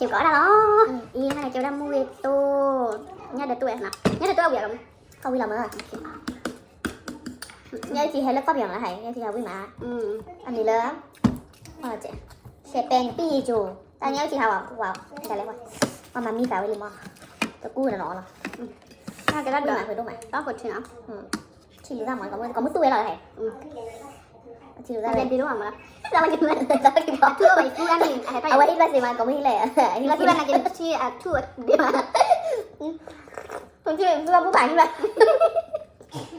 ကဲကီးဒၣ်လီၤ, အံၤဟဲကဲဝဲဒၣ်မူဂ့ၤတိၢ်, ညၣ်ဒၢတိၢ်ဝဲ, ညၣ်ဒၢတိၢ်ဝံၤလီၤမး, ခီဝံၤလီၤမး, ညၣ်အုၣ်ထံဟဲလၢကီၢ်ပယီၤလီၤဟဲ, ညၣ်အုၣ်ထံဟဲဝံၤမး, အမံၤလၢ, ရှဲပဲနပံၣ်ယိၤ, တၢ်ညၣ်အုၣ်ထံဟးဝဲ, ပှၤမၤမံသးဝဲလံမး, တကူၣ်နနီၤလီၤ, ကဲဒၣ်ဒိၣ်မး, ဖုဒိၣ်မး, ထံလူၤတၢ်မး, ကမူသူၣ်ဝဲလီၤဟဲ ထံလူၤတၢ်, အဝဲဟ့ၣ်ဘၣ်စ့မး ကိးမုၢ်ဟံးလဲၣ်, ဟ့ၣ်ဘၣ်စ့မး,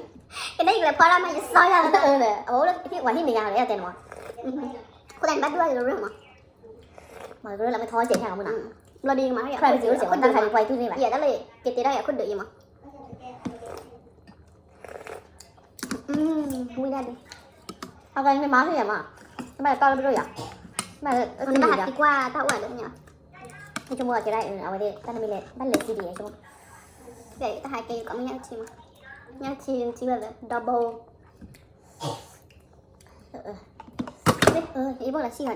ကနၣ်ယကလဲၤဖီလာ်မး ယစီယၤလီၤ, အဝဲဟ့ၣ်ဝဲဟ့ၣ်န့ၢ်ယၤလီၤ တဲန့ၣ်မး, အဃိသတးန့ၣ် ဘၣ်ဒိၣ်လၢရၢၢ်မး, မၤကရၢလၢမ့ၢ်ထီစဲးညါကမုၢ်နီၤ, ဘျီဒ်မး privacy စဲးဝဲတၢ်ခါဒ်ပှၤအံၤတူၢ်န့ၢ်ဘၣ်, ယတၢ်လၢကတဲတၢ်အခိၣ်ဒုးအံၤမး, ဝံၤဒၣ်ဒ်, အကမ့ၢ်မၤဟ့ၣ်ယၤမး, တဘၣ်တၢ်လၢပဒိၣ်ယၤ, ဘၣ်လၢ, နဘၣ်ဟးက့ၤကွၢ်တၢ်အိၣ်ဒီး, ဆိကမိၣ်ကဲဒၣ် အဝဲသ့ၣ်တၢ်နမံၤလဲၣ် ဘၣ်လဲၤသံဒ်အံၤဆိကမိၣ်, တၢ်ဟးက့ၤကီးမ့ၢ်ညၣ်ထံမး, ညၣ်ထံထံဝဲလၢ double အံၤဘိၣ်လၢဆံၣ်ဂၤန့ၣ်,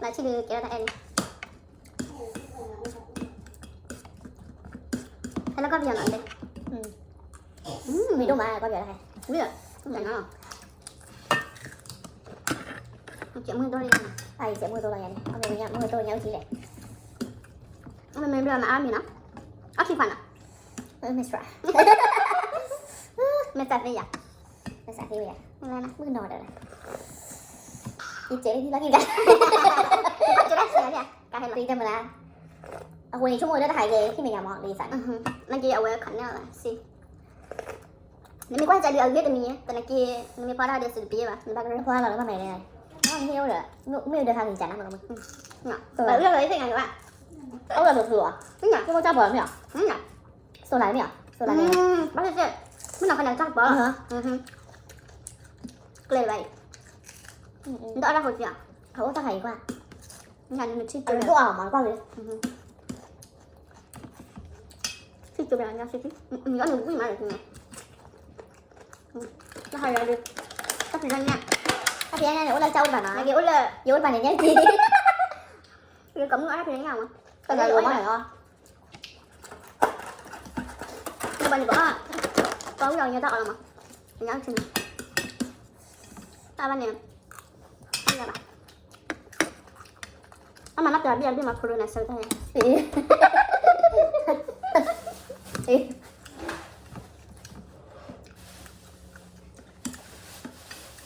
လၢဆံၣ်ဒုးကဲထီၣ်တၢ်အဲၣ်န့ၣ်, ဟဲလၢကီၢ်ပယီၤနီၤတဲ, မ့ၢ်ဒိၣ်မးကီၢ်ပယီၤလၢဟဲ, ဝံၤ, ကဲမုၢ်ဒိၣ်လံ, အံၤကဲမုၢ်ဒိၣ်လီၤယၤန့ၣ်, အမ့ၢ်မုၢ်ဒိၣ်ညါအုၣ်ထံလဲၣ်, အမ့ၢ်မ့ၢ်ဘျီမၤအါမံၤနီၤ, အီၣ်ထံခွါနီၤ, မ့ၢ်စှၤ, မ့ၢ်သးသ့ယၤ, မ့ၢ်သးသ့ဝဲယၤ, မုၢ်နီၤဒီးလၢ, ယကဲလၢဟံၣ်လီၢ်ခံကါ, ကဲဒၣ်ဆံးလံ, ကဟဲလီၤ, တမၤလၢ, အဃိန့ၣ် ဆိကမိၣ်လၢတၢ်ဟးက့ၤ ဟံၣ်မဲာ်ညါမး လၢယသးန့ၣ်, နက့အဝဲ connect လၢစ့ နမ့ၢ်ကွၢ်ကဒုးအဂ့ၢ်တမံၤ, သနာ်က့ နမ့ၢ်ဖီတၢ်ဒီးစံးတပျ့ဘၣ်, နဘၣ်ကရၢဖီတၢ်လီၤလၢဘၣ်မဲာ်လဲၣ်, မ့ၢ်အိၣ်ဒီး, မ့ၢ်အိၣ်ဒီးဟးဂံၢ်ကၢ်နၤမး, အိၣ်ဒီးလၢသ့ၣ်ညါကဘၣ်, အိၣ်ဒီးလီၤဖျိလီၤ, မ့ၢ်တၢ်ပီၤမ့ၢ်ဧါ, စိၤလါမ့ၢ်ဧါ, ဘၣ်သ့ၣ်သ့ၣ်, မ့ၢ်နီၤခီနၤတၢ်ပီၤ, ကျဲဘၣ်အံၤ, နတအီၣ်တၢ်ဃိးက့ၤဧါ, အအိၣ်တၢ်ခါအံၤကွၢ်, နထံၣ်ကၠိဘၣ်အီၤမးကွၢ်က့ၤ ထံၣ်ကၠိဘၣ်ညါစ့ၢ်ကီး, နအီၣ်န့ၣ်ဝံၣ်မးလၢညါ, တၢ်ဟးယၤဒီး, တၢ်ဖံးတၢ်ညၣ်, တၢ်ဖံးတၢ်ညၣ်န့ၣ် အိၣ်လၢကၠီအိၣ်တဘၣ်နီၤ, ယအိၣ်လၢ, ယအိၣ်တဘၣ်န့ၣ်ညါက့ၤ, ယကမုၢ်အီၣ်တၢ်ဖံးတၢ်ညၣ်မး, တၢ်လၢယအိၣ်မးနီၤ, နဘၣ်န့ၣ်ကီး, ပှၤဝံၣ်အီၤညါတၢ်အီၣ်လီၤမး, ညါက့ၤ, တၢ်ဘၣ်န့ၣ်, ဘၣ် အမၤလၢပျၢၤဘ့ၣ်အဘ့ၣ်မၤဖိဒိၣ်နၤဆၢကတီၢ်န့ၣ်, ပှၤ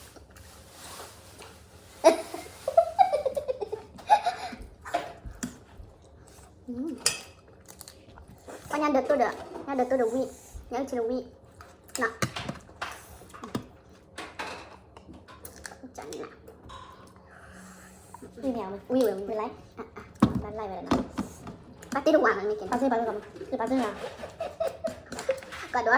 ညါဒၢးတိၢ်ဒီး, ညါဒၢးတိၢ်ဒီးဝံၣ်, ညါအုၣ်ထံဒီးဝံၣ်, နီၤ ဝံၣ်ဝဲ, ဝံၣ်ဝဲ, ဘၣ်တ့ၢ်တဝၤမးန့ၣ်က့ၤ, ပာ်တ့ၢ်ပာ်တ့ၢ်, ကဒီးအီၤ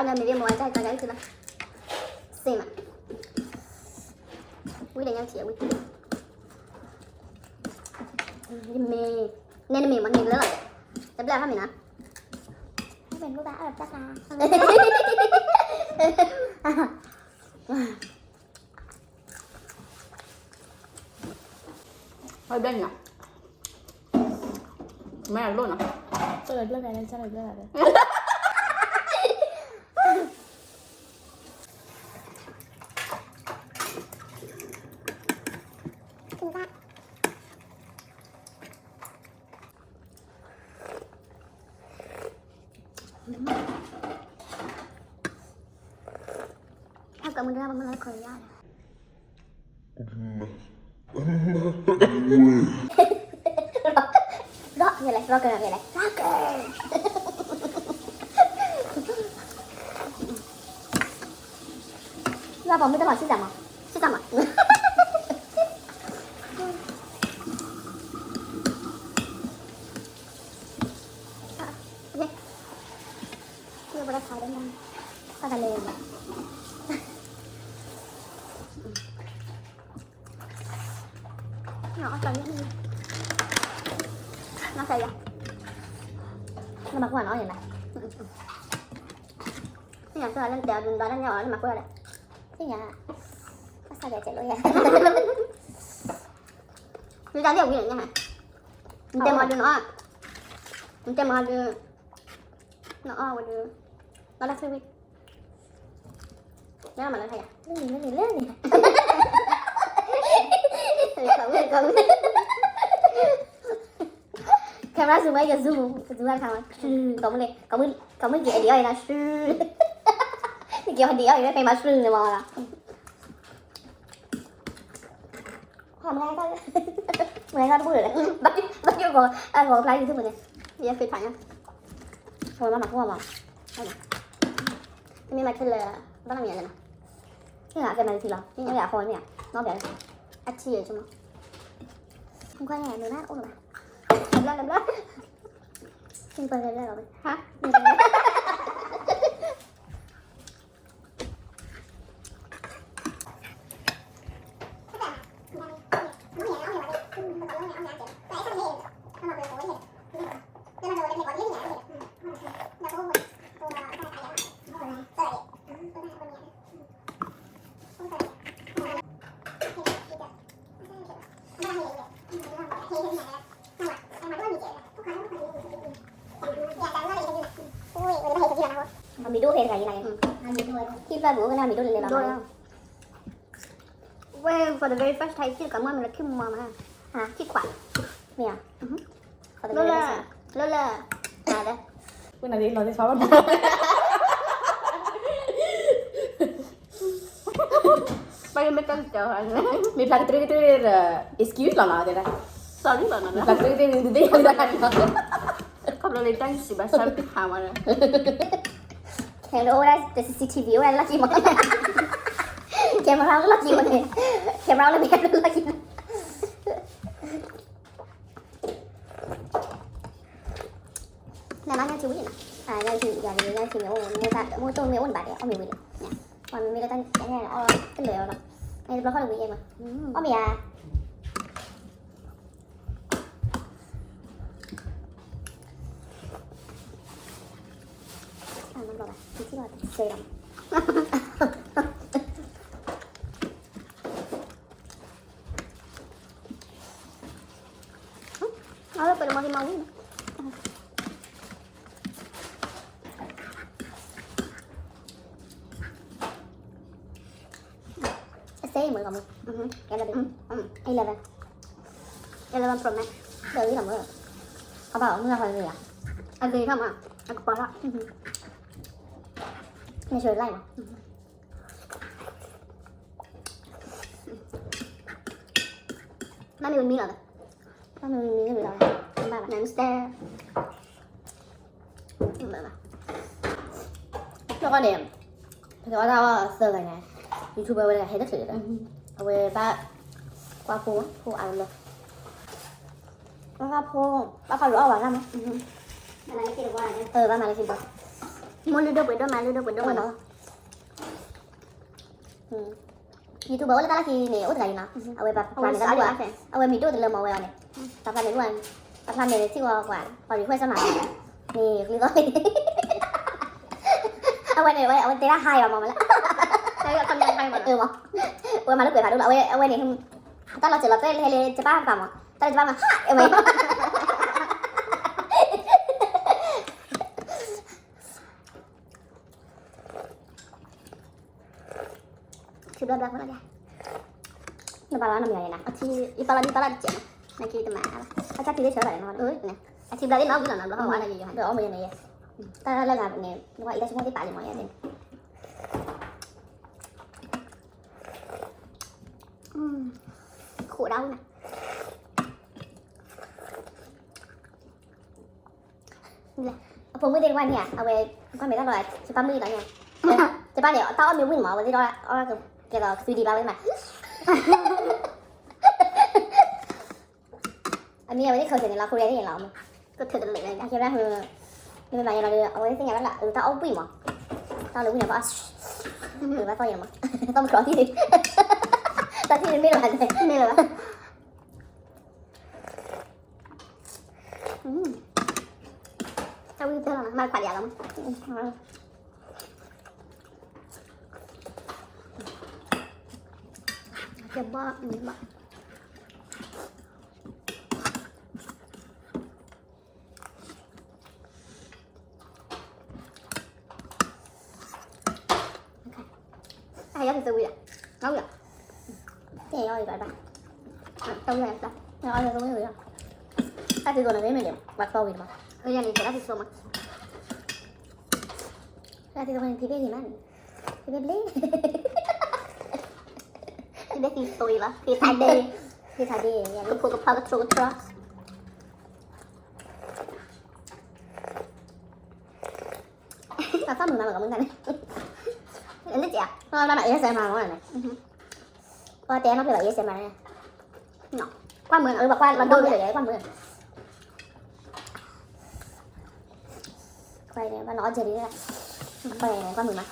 န့ၣ်မ့ၢ်ဒ်မိၢ်ဝဲတၢ်ကီညါအုၣ်ထံလီၤ, စ့မး, ဝံၣ်ဒီးညါအုၣ်ထံအဝံၣ်, ယမ့ၢ်, နဲနမ့ၢ်မးန့ၣ်လၢလီၤ, တဘျၣ်ဖးမ့ၢ်နီၤ, မ့ၢ်ဘၣ်အၢၣ်တၢ်ဖး ဟဲဘျဲၣ်ညါ, မ့ၢ်အလိၣ်နီၤ, ကၢ်လၢဘျဲၣ်ဂၤလၢ ကၢ်လၢဘျဲၣ်ဂၤလၢ, ဟဲကမုၢ်တၢ်ပမုၢ်လၢခီယါန့ၣ်, ဘျီယလဲၤ ဘျီကလဲၤ ဘျီကလဲၤ ယွၤပှၤမုၢ်တၢ်လီၤဆံၣ်သးမး ဆံၣ်သးမး နမၤကွၢ်နီၤ ယၤနၤ သ့ၣ်ညါ သ့ၣ်ညါ နမၤကွၢ်ဒီး သ့ၣ်ညါ ဘၣ်ဆၣ်ဒီးတဲလိာ်ယၤ နတဲလၢဝံၤန့ၣ် နတဲမၤဒုးနီၤ နတဲမၤဒုး, နအီၣ်ဝဲဒုး, ဘၣ်လၢ three week, နမၤလၢထါယၤ, လၢန့ၣ်လၢန့ၣ်လၢန့ၣ်, camera zoom ဝဲယ zoom, zoom တခါမး, ကမုၣ်က့ၤ edit အီၣ်ယၤနၤ, နက့ၤ edit အီၣ်ယၤ ဖဲမၤ zoom န့ၣ်မး, မၤတဘၣ်လၢၤ, ဘၣ်ယိၣ်ကီး အဂီၤဖျါ YouTube န့ၣ်, ယဖ့ဖးညါ, ဝဲမၤမၤဃိမး, မ့ၢ်မၤခဲလၢာ်, ဘၣ်နမံၤလဲၣ်နီၤ, မ့ၢ်အကဲမၤတထံလီၤ, မ့ၢ်အဃိမ့ၢ်ဧါ, နီၢ်ပျဲၢ်, အထံယဲၢ်ဆိမး, ခွါန့ၣ် မ့ၢ်မၤအိၣ်လီၤဘၣ်, ဘျါဘျါဘျါ, မ့ၢ်ပှၤဘျါဘျါလီၤ, ဟါ မံၤဒိၣ်ဖဲတဂၤယံၤလၢ်, ထံၣ်ဖျၢၣ်ပူၤကနၣ်မံၤဒိၣ်လၢလဲၤလီၤ, ဝဲ for the very first time ထံၣ်တကးမီၣ်မ့ၢ်လၢခံမီၢ်မး, ထံၣ်ခွး, မ့ၢ်ဧါ, လၢလၢ, လၢလၢ, ဝဲနၤလီၤသ့ဆီဘၣ် ဘၣ်ယမ့ၢ်တၢ်ကတၢၢ်, မ့ၢ်ဖျါကတြ့ကတြ့ဒီး excuse လီၤနီၤ, တဲဒၣ် sorry လီၤနီၤ, မ့ၢ်ဖျါကတြ့ကတြ့န့ၣ် တသ့ၣ်ညါလၢတၢ်နီၤ, ခီဖျိလၢတၢ်ကစံးဘၣ်ဆၣ်တဟးမးနီၤ, camera အိၣ်ဝဲဒၣ် CCTV အိၣ်ဝဲဒၣ်လီၢ်ခံမး, camera အိၣ်လၢလီၢ်ခံမးန့ၣ်, camera အိၣ်လၢမ့ၢ်လီၢ်ခံ နမ့ၢ်ညၣ်ထံဝံၤနီၤ, ညၣ်ထံယၤဒ်ညၣ်ထံမ့ၢ်အိၣ်, မိၢ်တိၢ်မ့ၢ်အိၣ်နဘၣ်ဒဲး အီၣ်မ့ၤဝံၤလံ, ပှၤမ့မ့ၢ်လၢတၢ်ညၣ်အီၣ်တလၢာ်အီၤလီၤ, နတဘျီဃီတဝံၤအံၤမး, အီၣ်မ့ၤဧါ, အီၣ်ဘျီဘၣ်, နထံၣ်ဘၣ်တစဲးလီၤ အဝဲပှဲၤတမီၤက့ၤမၤဝံၤ, အစဲအံၤမ့ၢ်လီၤမ့ၢ်, eleven, eleven Pro Max, ဒီးလီၤမ့ၢ်, အဘၣ်အီၤမ့ၢ်ဟီန့ၣ်ဧါ, အဂ့ၤထီၣ်မး, အကပီၤထီၣ်, နဆှၢလၢ်မး မ့မ့ၢ်ဝံၤမံလီၤ, မ့မ့ၢ်ဝံၤမံလီၤ, ဘၣ်ဘၣ် နမ့ၢ်စတဲ, ဘၣ်ဘၣ်, လၢဃီန့ၣ်, ပကဝဲဒၣ်သၢဂၤန့ၣ်, YouTuber ဝဲတဂၤဟဲတချုးဒီး, အဝဲဘၣ်, ကွၢ်ဖိ, ဖိအါလီၤ, ဘၣ်ဖိ, ဘၣ်ဖးလူၤအီၣ်ဝဲဒၣ်မး, ဘၣ်မၤလၢခံဘျီ, မိၢ်လုၢ်ဒိၣ်ပှ့ၤဒိၣ်မး လုၢ်ဒိၣ်ပှ့ၤဒိၣ်မးလီၤ YouTuber အိၣ်လၢတၢ်လီၢ်ခံန့ၣ် အိၣ်တဂၤအံၤနီၤ, အဝဲပာ်ဖျါန့ၣ်တၢ်လီၢ်, အဝဲမံၤဒိၣ်တလၢမၤဝဲအီၤန့ၣ်, ပာ်ဖျါန့ၣ်လီၤ, ပာ်ဖျါန့ၣ်ထံၣ်ဝဲကွၢ်, ပှၤရံၤခွဲးစၢ်မး, န့ၣ် ကျုသီၣ်, အဝဲန့ၣ် အဝဲတဲဒၣ်ဟါအံၤဘၣ်မးမးလၢ, မး, အဝဲမၤလၢကွဲးဖးဒိၣ်လီၤ, အဝဲန့ၣ်, တၢ်လီၤစၢၤလီၤသွဲၣ်ဟဲလၢယပၢ်ပာ်မး, တၢ်လၢယပၢ်မး ဟါ, အဝဲ ထံဘျါဘျါဖိနီၤ, နပာ်လီၤနမံၤအီၤန့ၣ်နီၤ, ယပာ်လီၤဒ်ပာ်လီၤတစဲးနီၤ, နက့ၤတမၤ, အတၢ်ထံသ့ၣ်ဆၢဘၣ်နီၤ, အထံဘျါသ့ၣ်နီၤ ဝံၤလီၤနီၤ, ဘျီဟီဝါနီၤယယီၤ, ဒီးအီၣ်မ့ၤယန့ၣ်ယဲ, တၢ်လၢဂၤန့ၣ် နဝဲအံၤတၢ်ဆိကမိၣ်သ့ၣ်ပာ်လံမးယဲန့ၣ်, ခိးဒၣ်ဝဲနီၤ အဖိမုၣ်သ့ၣ်တဖၣ်န့ၣ်ဧါ, အဝဲကွၢ်မဲာ်တၢ်လီၤ, ယပၢ်မုၣ်လီၤန့ၣ်, ယပၢ်န့ၣ် တၢ်အီၣ်မ့ၢ်ဝံၣ်မး အဝဲသ့ၣ်ဒီးအီၣ်ကဲသိးကသူဒံးဘၣ်ဝဲမး, အမ့ၢ်အဝဲသ့ၣ်ခီဆၢန့ၣ်လီၤ ခိၣ်ရဲသ့ၣ်န့ၣ်လီၤ, ကထၢၣ်တလၢာ်, အကဲဘၣ်, မ့ၢ်မၤယဲလီၤဒီး အဝဲသ့ၣ်သ့ၣ်ညါဘၣ်လၢ အတၢ်အီၣ်ဝံၣ်မး, တၢ်လၢဝံၣ်န့ၣ်ဘၣ်, ဘၣ်သီၣ်ယဲမး, သီၣ်မးကျီသံ, တၢ်ထံၣ်မ့ၢ်လၢၤဘၣ်, မ့ၢ်လၢၤဘၣ် တၢ်ဝံၣ်တၢ်လီၤ မၤခွးလံလီၤမး, ကဲဘီၣ်ဘီၣ်, အ အဝံၤလီၤ, အဝံၤလီၤ, တၢ်သံသိးန့ၣ် မ့ၢ်န့ၣ် ပှၤသီဝံၤမး, တၢ်သံသိးန့ၣ် ဖံဖ့ၣ်ဂ့ၤမး, ဖံဖ့ၣ်ဘျ့, ဖံဖ့ၣ်သံသိးလီၤ, ဖံဖ့ၣ်ဒ့, ဖံဖ့ၣ်ဒ့, ကဖိကဖီကထြိကထြီ ပှၤသီမုာ်မး မ့ၢ်ကမုာ်တၢ်န့ၣ်, လၢကဲး, ဘၣ်မၤ A S M R မ့ၢ်န့ၣ်, ပှၤတဲနီၢ်ဖျၢၣ်ဘၣ် A S M R န့ၣ်, ကွၢ်မုာ်, ပှၤကွၢ်လီၤဒိၣ်မုာ်ဒီး ကွၢ်မုာ်, ကွၢ်န့ၣ် ဘၣ်နီၢ်အီၣ်ကဲးလံ, ကွၢ်န့ၣ် ကွၢ်မုာ်မး,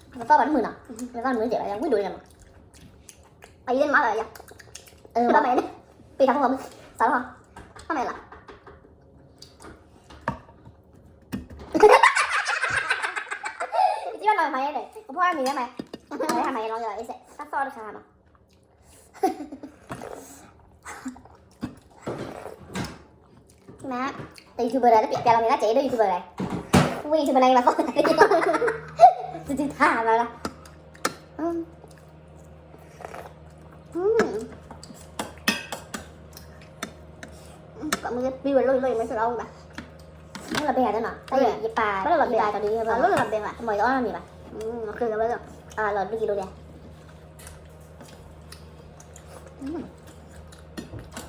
ပသီဘၣ်တမုာ်နီၤ, ပသီမုာ်တစဲးဘၣ် ဝံၣ်ဒိၣ်န့ၣ်မး, အံၤန့ၣ်မၤလၢယၤ, ဘၣ်မၤန့ၣ်, ပ့ၤထးဖိမုာ်, စးလီၤ, ဘၣ်မၤလီၤ ကစံးဘၣ်နီၤမၤယဲန့ၣ် ကဖီမ့ၤမၤ, မၤယဲမၤယဲလီၤ, တၢ်သီၣ်တခါမး, မ့ၢ်, တ YouTuber ဒီး တပျဲလီၤမ့ၢ်ဒၣ်ကဲးဒိၣ် YouTuber လဲၣ်, ဝံ YouTuber န့ၣ်မၤသီၣ်, တထါမးလီၤ, ကမုာ်ပံဝဲလိၣ်လိၣ်မ့ၢ်စလီၤဘၣ်, လီၤဘဲယၤတနီၤ, ယပာ်, ယပာ်တၢ်ဒ်, လီၤဘဲဘၣ်, မ့ၢ်ယအီၣ်မ့ၤဘၣ်, လီၤဘုကံလိဒဲး, အ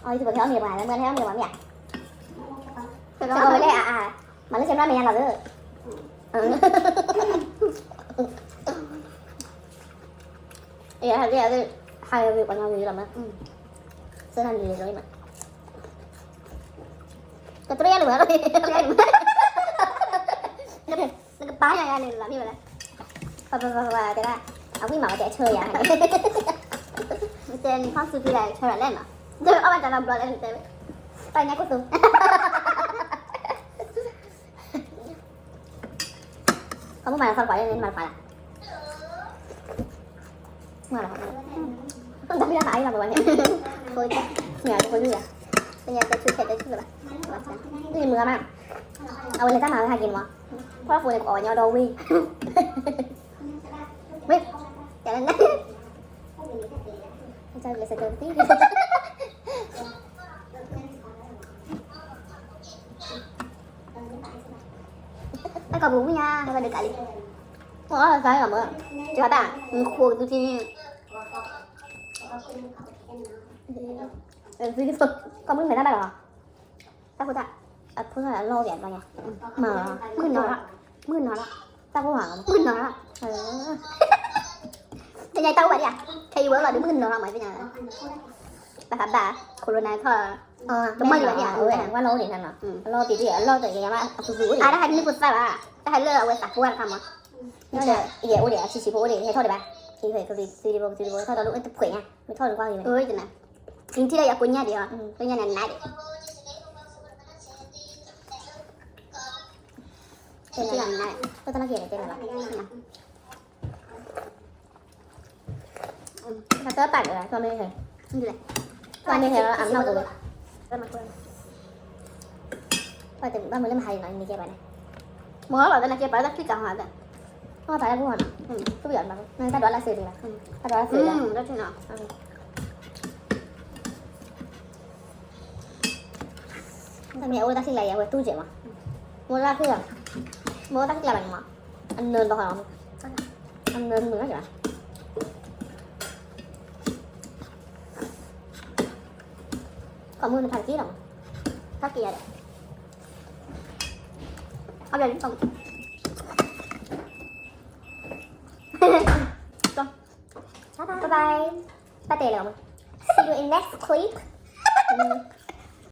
ီၤ YouTuber ဖဲအီၣ်မ့ၤပှၤ လၢမ့ၢ်ဟဲအီၣ်မ့ၤပှၤမ့ၢ်ဧါ, ဖဲအီၣ်မ့ၤလဲၣ်အါအါ, မၤလၢဆဲးမရၣ်မ့ၢ်ညါလီၤသၢ အဟဲ, ဟဲဝံၤပှၤညီဝံၤလီၤမး, စဲနၤနံၤလီၤမး, ကတြီယၤလၢၤဘၣ်, နကပာ်ညါယၤန့ၣ်လီၤမ့ၢ်ဝဲလဲၣ်, ပှၤပှၤပှၤပှၤတဲဒၣ်, အဝံၣ်မးဝဲတဲအဆၢယၤ, တဲနဖီၣ်စုဖံလဲၣ်ဆၢရၤလဲၣ်နီၤ, အီၣ်ဘၣ်တၢ်နီတဘျီလဲၣ်န့ၣ်တဲဝဲ, ပာ်ညါကိၢ်သူ ခီမုၣ်မၤလီၤသီတပှၤလၢန့ၣ် မၤတပှၤလၢ်, မၤလီၤ, တမ့ၢ်မၤအံၤလီၤပဝဲန့ၣ်, ဖိတၢ်, မ့ၢ်ဖိတၢ်, ပညါတဲဆူထဲတဲဆူလၢၤဘၣ်, မုာ်မး, အဝဲလဲၤတၢ်မၤဝဲဟးက့ၤန့ၣ်မး, ဖီၣ်ဖိန့ၣ်ကအီၣ်ညီဒီဝ့ၢ်, ဝ့ၢ်, တဲလၢ, တၢ်ကီၢ်ပူၤဝံၣ်ညါ ဟဲဘၣ်ဒုးကးလံ, အီၣ်သးလီၤမး, ကဘၣ်, နဃိးကသူထံန့ၣ်, ကီၢ်ပူၤမဲာ်တၢ်ဘၣ်လီၤ, တၢ်ဖိတၢ်, အဖိတၢ်အလီၢ်အိၣ်ဘၣ်ဘျီညါ, မုၢ်နီၤလီၤ, မုၢ်နီၤလီၤ, တၢ်ဖိဟးလီၤ, မုၢ်နီၤလီၤ, တညါတၢ်အိၣ်ဘၣ်ဒံးဧါ, ခဲအံၤဝဲအိၣ်လီၤဒုးမုၢ်နီၤလီၤမးသ့ၣ်ညါ, ဘၣ်ဃးဘၣ်, corona ထီၣ်, တမီၢ်လံဘၣ်ဒံးဧါ, ဝဲလီၤအိၣ်ဒံးနၤနီၤ, အလီၢ်တံၢ်တံၢ် အလီၢ်တယၤမးအသူသူအိၣ်ဒံး, အါတၢ်ဟဲနုာ်ဖိသၣ်ဘၣ်, တၢ်ဟဲလၢအဝဲသးဖိတခါမး, ယဲအိၣ်ဒံးအဆံးဆံးဖိအိၣ်ဒံး ဟဲထီၣ်ဒံးဘၣ်, ကသံၣ်တဘိကသံၣ်တဘိ ဟဲထီၣ်ဒီးအိၣ်တဖှဲးညါ, မ့ၢ်ထီၣ်ဒံးကွၢ်ဂ့ၤမး, နထံၣ်လၢယၤကိညၣ်ဒံးအီၤ, ကိညၣ်နၤနၤဒံး တဲနၤလီၤ, တၢ်လီၢ်က့ၤတဲနၤလီၤ, တၢ်ပာ်က့ၤလီၤ သီမ့ၢ်ဟဲ, သီမ့ၢ်ဟဲလီၤ အနီၢ်ကဝဲ, ဘၣ်မနုၤလၢမဟါလံနီၤ နကဲပှၤန့ၣ်, မ့ၢ်လီၤသနာ်က့ ပာ်လၢတၢ်ချံၣ်ကၤဟီ, ပာ်လၢပူၤဟီနီၤ, တပယီၤနီၤ, တၢ်ဒွးလၢစ့ၢ်န့ၣ်ဘၣ်, တၢ်ဒွးလၢစ့ၢ်, တၢ်မ့ၢ်အအိၣ်တၢ်ချံၣ်လၢယၤဝဲတူၢ်ကဲးမး, မိၢ်လၢ်ချံၣ်လီၤ, မိၢ်တၢ်ချံၣ်လၢဘၣ်န့ၣ်မး, အနၢၤဘၣ်ဃီလီၤ, အနၢၤမုာ်လီၤယၤ, ကီၢ်မုၢ်နဖးတက့ၢ်လီၤ, ဖးက့ၤယၤဒီး, အဘျီ Bye bye. ဘၣ်တဲလၢၤ, see you in next clip.